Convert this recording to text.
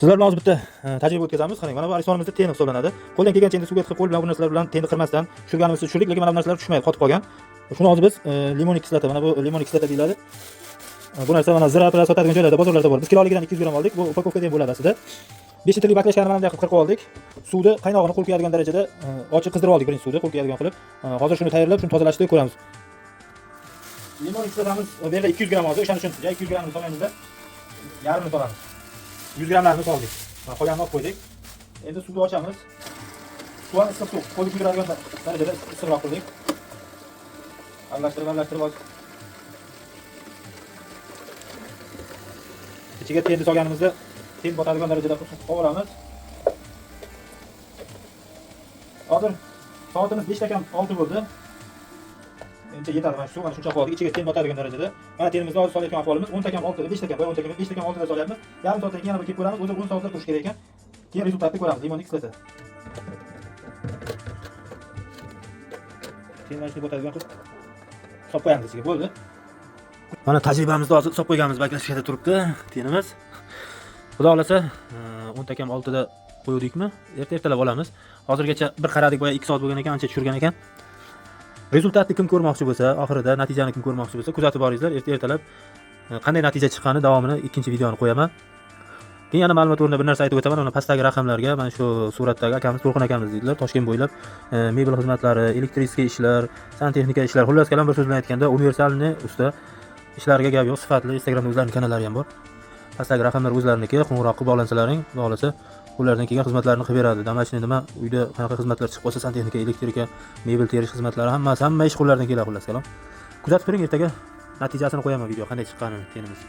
Sizlar bilan hozir bitta tajriba o'tkazamiz. Qarang, mana bu aristonimizda ten hisoblanadi. Qo'ldan kelgancha endi suvga tiqib, qo'l bilan bu narsalar bilan tenni qirmasdan tushirganimizni tushirdik, lekin mana bu narsalar tushmaydi, qotib qolgan. Shuni hozir biz limon kislota, mana bu limon kislota deyiladi. Bu narsa mana zira pira sotadigan joylarda, bozorlarda bor. Biz kiloligidan 200 gramm oldik. Bu упаковка da ham bo'ladi aslida. 5 litrlik баклажка ni mana bunday qilib qirqib oldik. Suvni qaynog'ini qo'l kuyadigan darajada ochiq qizdirib oldik birinchi suvni qo'l kuyadigan qilib. Hozir shuni tayyorlab, shuni tozalashni ko'ramiz. Limon kislotamiz bu yerda 200 gramm hozir, o'shaning uchun 200 grammni solmaymizda, yarmini solamiz. 100 grammlarini soldik. Mana qolganini olib qo'ydik. Endi suvni ochamiz. Suv ham issiq suv, qo'lni kuydiradigan darajada issiqroq qildik. Aralashtirib, aralashtirib hozir. Ichiga tenni solganimizda ten botadigan darajada qovuramiz. Hozir soatimiz 5 kam 6 bo'ldi. Endi yetadi mana shu suv, mana shuncha qoldi. Ichiga ten botadigan darajada. Mana tenimizni hozir solayotgan ahvolimiz 10 kam 6, 5 kam, boya 10 kam, 5 kam 6 da solyapmiz. Yarim soatdan keyin yana bir kelib ko'ramiz. O'zi 10 soatlab turishi kerak ekan. Keyin результат ni ko'ramiz. Limon kislota. Keyin mana shuni botadigan qilib solib qo'yamiz ichiga. Bo'ldi. Mana tajribamizni hozir solib qo'yganmiz, баклажка da turibdi tenimiz. Xudo xohlasa, 10 kam 6 da qo'yuvdikmi? Erta ertalab olamiz. Hozirgacha bir qaradik, boya 2 soat bo'lgan ekan, ancha tushirgan ekan. Результат ni kim ko'rmoqchi bo'lsa, oxirida natijani kim ko'rmoqchi bo'lsa, kuzatib boringizlar. Erta ertalab qanday natija chiqqani davomini ikkinchi videoni qo'yaman. Keyin yana ma'lumot o'rnida bir narsa aytib o'taman. Mana pastdagi raqamlarga mana shu suratdagi akamiz To'lqin akamiz deydilar. Toshkent bo'ylab mebel xizmatlari, электрический ishlar, santexnika ishlar, xullas kalom bir so'z bilan aytganda универсальный usta, ishlariga gap yo'q, sifatli. Instagramda o'zlarining kanallari ham bor. Pastdagi raqamlar o'zlariniki, qo'ng'iroq qilib bog'lansalaring, xudo xohlasa ulardan kelgan xizmatlarni qilib beradi. Домашний nima, uyda qanaqa xizmatlar chiqib qolsa, santexnika, elektrika, mebel terish xizmatlari, hammasi, hamma ish qo'llaridan keladi xullas kalom. Kuzatib turing, ertaga natijasini qo'yaman video qanday chiqqanini tenimiz.